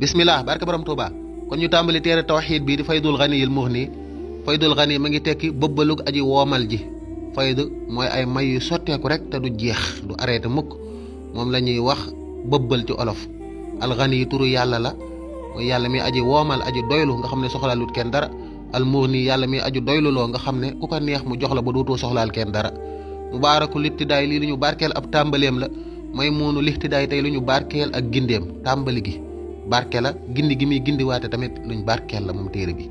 bismillah barke borom Tuuba kon ñu tàmbali téere tawxiid bi di faydul ganiyil mughni faydul gani ma ngi tekki bëbbalug aji woomal ji faydu mooy ay may yu sotteeku rek te du jeex du arrêté mukk moom la ñuy wax bëbbal ci olof alxani yi turu yàlla la mooy yàlla mi aji woomal aji doylu nga xam ne soxlaalut kenn dara al mughni yàlla mi aji doylu loo nga xam ne ku ko neex mu jox la ba dootoo soxlaal kenn dara mubaaraku littidaay lii lu ñu barkeel ab tàmbaleem la may muunu lixtidaay tey lu ñu barkeel ak gindeem tàmbali gi barke la gindi gi muy gindiwaate tamit luñ barkeel la moom téere bi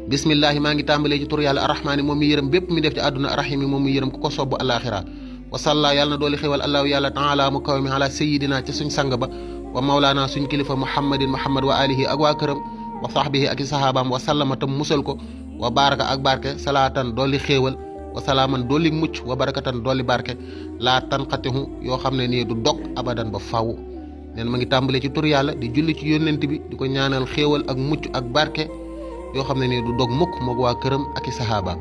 bismillahi maa ngi tàmbalee ci tur yàlla arrahmaani moom mi yërëm bépp mi def ci àdduna arrahimi moom mi yërëm ku ko sobb alaxira wa salla yàlla na dooli xéwal allahu yàlla taala mu kaw mi ala sayidina ci suñ sang ba wa mawlaana suñ kilifa muhammadin muhammad wa alihi ak waa këram wa sahbihi ak i sahabaam wa sallama tam musal ko wa baraka ak barke salaatan dooli xéewal wa salaaman dooli mucc wa barakatan dooli barke laa tanqatihu yoo xam ne nii du dog abadan ba faw neen ma ngi tàmbalee ci tur yàlla di julli ci yónnent bi di ko ñaanal xéewal ak mucc ak barke yoo xam ne nii du dog mukk moog waa këram ak i sahabaam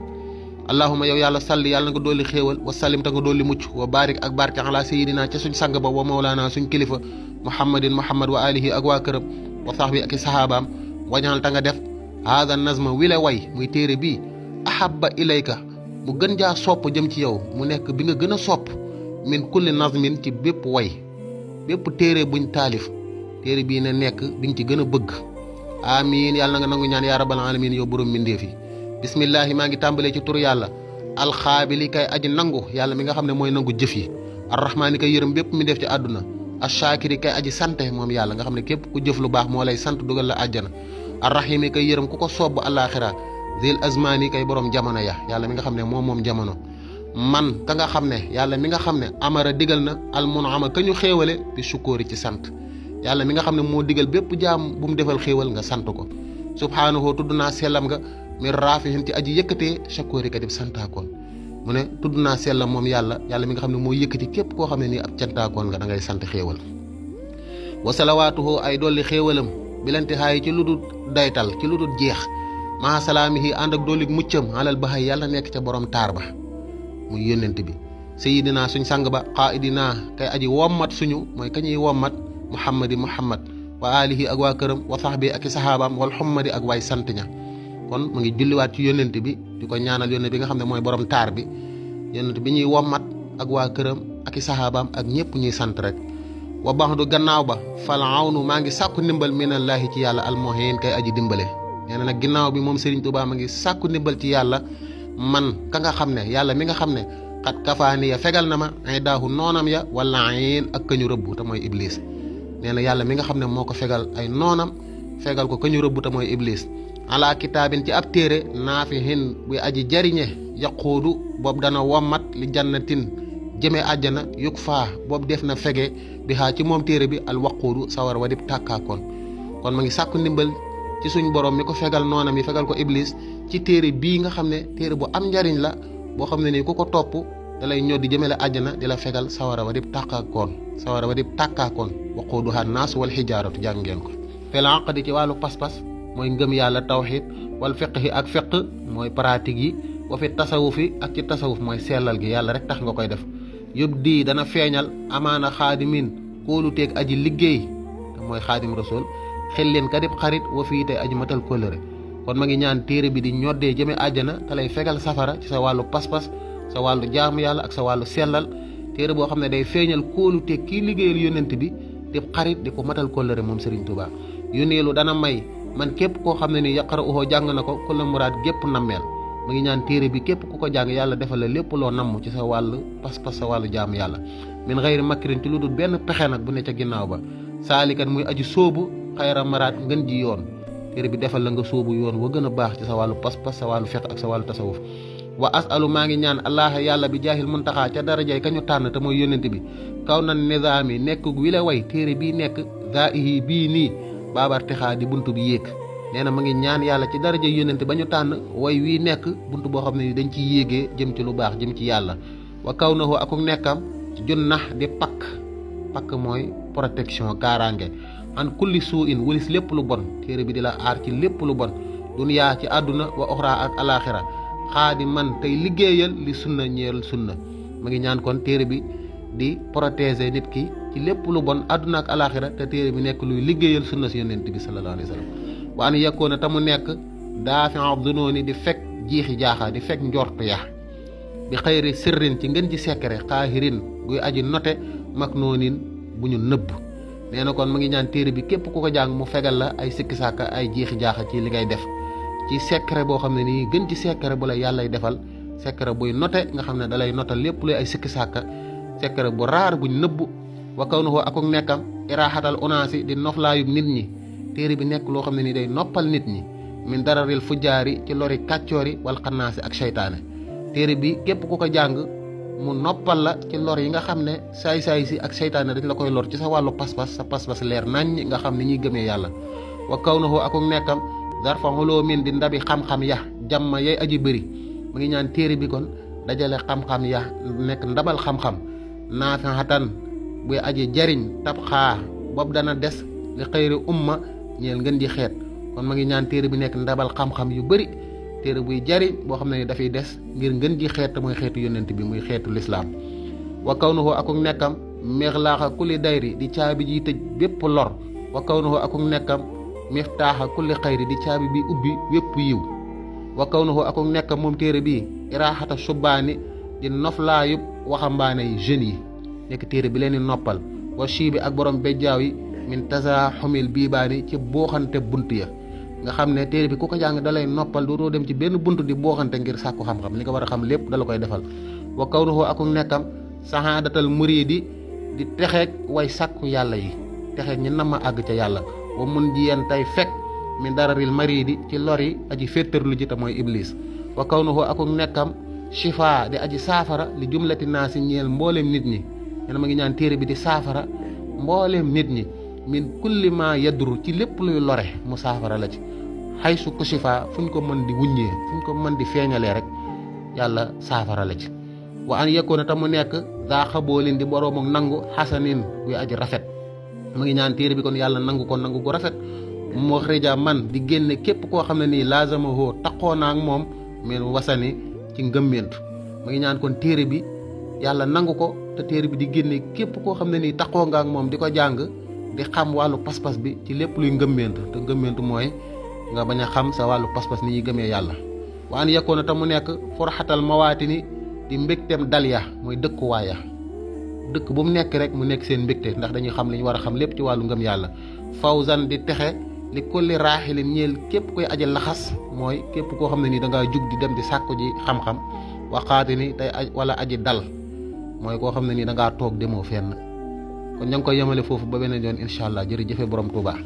allahuma yow yàlla salli yàlla na nga dolli xéewal wa sallim ta nga dolli mucc wa barik ak barke ala sayidina ca suñ sang ba wa mawlaana suñ kilifa muhammadin muhammad wa alihi ak waa këram wa sahbi ak i sahabaam wañal ta nga def haada nazma wile way muy téere bii ahabba ilayka mu gën jaa sopp jëm ci yow mu nekk bi nga gën a sopp min kulli nazmin ci bépp way bépp téere buñ taalif téere bii na nekk bi nga ci gën a bëgg amiin yàlla na nga nangu ñaan yaa rabbal alamin yow borom mbindeef yi bismillahi maa ngi tàmbalee ci tur yàlla alxaabili kay aji nangu yàlla mi nga xam ne mooy nangu jëf yi arrahmaani kay yërëm bépp mi def ci àdduna ashaakiri kay aji sante moom yàlla nga xam ne képp ku jëf lu baax moo lay sant dugal la àjjana arrahimi kay yërëm ku ko soob alaxira zil azmaani kay borom jamono ya yàlla mi nga xam ne moom jamono man ka nga xam ne yàlla mi nga xam ne amara digal na almunama ka ñu xéewale bi sukkoori ci sant yàlla mi nga xam ne moo digal bépp jaam bu mu defal xéewal nga sant ko subhaanahu tudd naa sellam nga mi raafihin ci aji yëkkatee shakkoori ka dib santaakoon mu ne tudd naa sellam moom yàlla mi nga xam ne moo yëkkati képp koo xam ne nii ab cantaakoon nga da ngay sant xéewal wa salawaatuhu ay dolli xéewalam bilanti xaayi ci lu dul daytal ci lu dul jeex maa salaamihi ànd ak dolli muccam alal baxay yàlla nekk ca borom taar ba muy yónnent bi sayidina suñ sang ba qaidina kay aji wommat suñu mooy kañuy wommat muhammad wa alihi ak waa këram wa sahbi ak i sahabaam wal xummadi ak waay sant ña kon mu ngi julliwaat ci yónnent bi di ko ñaanal yónnent bi nga xam ne mooy borom taar bi yónnent bi ñuy wommat ak waa këram ak i sahabaam ak ñëpp ñuy sant rek wa baxdu gannaaw ba fal awnu maa ngi sàkku ndimbal minallahi ci yàlla almuhin kay aji dimbale nee na nag ginnaaw bi moom Serigne Touba ma ngi sàkku ndimbal ci yàlla man ka nga xam ne yàlla mi nga xam ne xat kafaani ya fegal na ma ay daahu noonam ya wala ayin ak kañu rëbb te mooy iblis nee na yàlla mi nga xam ne moo ko fegal ay noonam fegal ko kañu rëbb te mooy iblis ala kitaabin ci ab téere naafihin bu aji jariñe yaquudu boobu dana wommat li jannatin jëmee àjjana yuk faa boobu def na fege bi xaa ci moom téere bi al waquudu sawar wa dib tàkkaakoon kon ma ngi sàkku ndimbal ci suñ borom mi ko fegal noonam yi fegal ko iblis ci téere bii nga xam ne téere bu am njariñ la boo xam ne nii ku ko topp da lay ñor di jëmale àjjana di la fegal sawara wa dib tàkkaakoon waquuduha naas wal xijaaratu jàng ngeen ko fel aqdi ci wàllu pas-pas mooy ngëm yàlla tawxid wal fiqhi ak fiq mooy pratique yi wa fi tasawufi ak ci tasawuf mooy sellal gi yàlla rek tax nga koy def yób di dana feeñal amaana xaadimin kóolu teeg aji liggéey te mooy xaadim rasul xel leen kadib xarit wa fii tey aji matal kóllëre kon ma ngi ñaan téere bi di ñoddee jëme àjjana te lay fegal safara ci sa wàllu pas-pas sa wàllu jaamu yàlla ak sa wàllu sellal téere boo xam ne day feeñal kóolu teeg kii liggéeyal yónnent bi di xarit di ko matal kóllëre moom Serigne Touba yónneelu dana may man képp koo xam ne ni yaqara uxoo jàng na ko ku la muraad gépp nammeel mu ngi ñaan téere bi képp ku ko jàng yàlla defal la lépp loo namm ci sa wàllu pas-pas sa wàllu jaamu yàlla min xayri makrin ci lu dul benn pexe nag bu ne ca ginnaaw ba saalikan muy aji sóobu xayra maraat ngën ji yoon téere bi defal la nga sóobu yoon wa gën a baax ci sa wàllu pas-pas sa wàllu fiqh ak sa wàllu tasawuf wa asalu maa ngi ñaan allah yàlla bi jaahil muntaxaa ca darajay ka ñu tànn te mooy yónnent bi kaw na nizaami nekk wi la way téere bii nekk zaihi bii nii baabar texaa di buntu bi yéeg nee na ma ngi ñaan yàlla ci daraja yónnent ba ñu tànn way wii nekk buntu boo xam ne dañ ciy yéegee jëm ci lu baax jëm ci yàlla wa kaw na akuk nekkam junnax di pakk mooy protection kaaraange an kulli suu in walis lépp lu bon téere bi di la aar ci lépp lu bon duniyaa ci àdduna wa oxra ak alaxira xaadi man tey liggéeyal li sunna ñeel sunna ma ngi ñaan kon téere bi di protéger nit ki ci lépp lu bon àdduna ak alaxira te téere bi nekk luy liggéeyal sunna si yonent bi sallallahu alayhi wa sallam wa an yakkoona te mu nekk daafi'a dunooni di fekk jiixi jaaxa di fekk njortu ya bi xayri sirrin ci ngën ci secret xaahirin guy aji note mag noonin bu ñu nëbb nee na kon mu ngi ñaan téere bi képp ku ko jàng mu fegal la ay sikki sàkka ay jiixi jaaxa ci li ngay def ci secret boo xam ne nii gën ci secret bu la yàllay defal secret buy note nga xam ne dalay notal lépp luy ay sikki sàkka secret bu raar buñ nëbb wa kaw na koo akuk nekkam iraaxatal unaasi di noflaayub nit ñi téere bi nekk loo xam ne nii day noppal nit ñi min dararil fujjaari ci lori kàccoori wal xannaasi ak seytaane téere bi képp ku ko jàng mu noppal la ci lor yi nga xam ne saay-saay si ak seytaane dañ la koy lor ci sa wàllu pas-pas sa pas-pas leer naññ nga xam ne ñuy gëmee yàlla wa kaw na koo akuk nekkam darfa xuloo min di ndabi xam-xam ya jàmma yay aji bëri mu ngi ñaan téere bi kon dajale xam-xam ya nekk ndabal xam-xam naafihatan buy aji jariñ tab xaa boobu dana des li xëyri umma ñeel ngeen ji xeet kon ma ngi ñaan téere bi nekk ndabal xam-xam yu bëri téere buy jariñ boo xam ne ni dafay des ngir ngeen ji xeet te mooy xeetu yonent bi muy xeetu lislaam wa kaw na koo akuk nekkam mixlaaxa kulli dayri di caabi ji tëj bépp lor wa kaw na koo akuk nekkam miftaaxa kulli xayri di caabi bi ubbi wépp yiw wa kaw na koo akuk nekkam moom téere bi iraaxata subbaani di noflaayub waxambaane yi jeunes yi nekk téere bi leen di noppal wa chii bi ak borom bejjaaw yi min tasaxumil biibaani ci booxante bunt ya nga xam ne téere bi ku ko jàng dalay noppal dootoo dem ci benn bunt di booxante ngir sàkku xam-xam li nga war a xam lépp dala koy defal wa kaw na koo akuk nekkam saxaadatal muriidi di texeeg way sàkku yàlla yi texeeg ñi nama àgg ca yàlla wa mun ji yen tey fekk min dararil mariidi ci lor yi aji féttarlu ji te mooy iblis wa kaw na koo akuk nekkam shifa di aji saafara li jumlati naa si ñeel mbooleem nit ñi ñen ma ngi ñaan téere bi di saafara mbooleem nit ñi min kulli ma yadru ci lépp luy lore mu saafara la ci xay su ko shifa fu ñu ko mën di wuññee fu ñu ko mën di feeñalee rek yàlla saafara la ci wa an yekkoona te mu nekk daa xaboolin di boroomuk nangu xasanin buy aji rafet mu ngi ñaan téere bi kon yàlla nangu ko nangu gu rafet mu xërija man di génne képp koo xam ne nii laazamahoo taqoo naa ak moom men wasani ci ngëmmentu mu ngi ñaan kon téere bi yàlla nangu ko te téere bi di génne képp koo xam ne nii taqoo nga ak moom di ko jàng di xam wàllu pas-pas bi ci lépp luy ngëmmentu te ngëmmentu mooy nga bañ a xam sa wàllu pas-pas ni ñuy gëmee yàlla wa an yekkoona te mu nekk forxatal mawaati ni di mbégteem dal ya mooy dëkkuwaaya dëkk bu mu nekk rek mu nekk seen mbégte ndax dañuy xam li ñu war a xam lépp ci wàllu ngëm yàlla fawzan di texe li kulli raaxilin ñeel képp koy aja laxas mooy képp koo xam ne nii da ngaa jug di dem di sàkku ji xam-xam waxaati ni tey wala aji dal mooy koo xam ne nii da ngaa toog demoo fenn kon ña ngi koy yemale foofu ba beneen yoon incha allah jërëjëfe borom Tuubaa